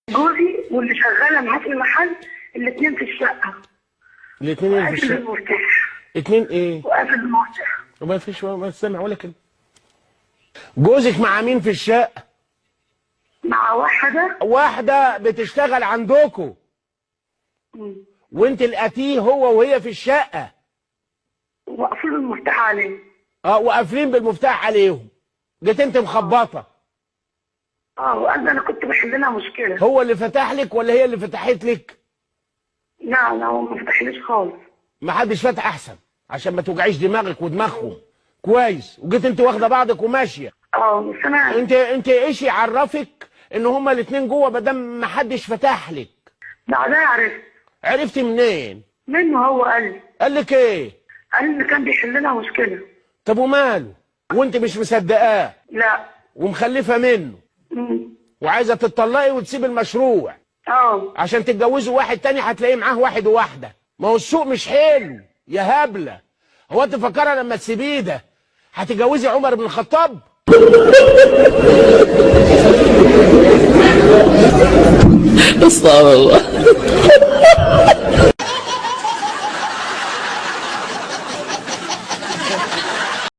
جوزي واللي شغالة معاه في المحل الاثنين في الشقة. الاثنين اللي في وقافل الشقة. المفتاح. اتنين ايه؟ وقافل المفتاح. وما فيش، ما سامع ولا كلمة. جوزك مع مين في الشقة؟ مع واحدة. واحدة بتشتغل عندكم. وانت لقيتيه هو وهي في الشقة. وقفلوا المفتاح عليه. اه، وقافلين بالمفتاح عليهم. جيت انت مخبطه. اه، وقال انا كنت بحل لها مشكلة. هو اللي فتح لك ولا هي اللي فتحت لك؟ لا لا، هو ما فتحليش خالص. ما حدش فتح، احسن عشان ما توجعيش دماغك ودماغهم. كويس. وجيت انت واخده بعضك وماشية. اه بس انا انت ايش يعرفك ان هما الاثنين جوه ما دام ما حدش فتح لك؟ بعدها عرفت. عرفتي منين؟ منه، هو قال لي. قال لك ايه؟ قال لي كان بيحل لها مشكلة. طب وماله؟ وانت مش مصدقاه؟ لا. ومخلفه منه. وعايزه تتطلقي وتسيب المشروع. اه. عشان تتجوزوا واحد تاني هتلاقيه معاه واحد وواحدة. ما هو السوق مش حلو يا هبلة. هو انت فاكره لما تسيبيه ده هتتجوزي عمر بن الخطاب؟ استغفر الله.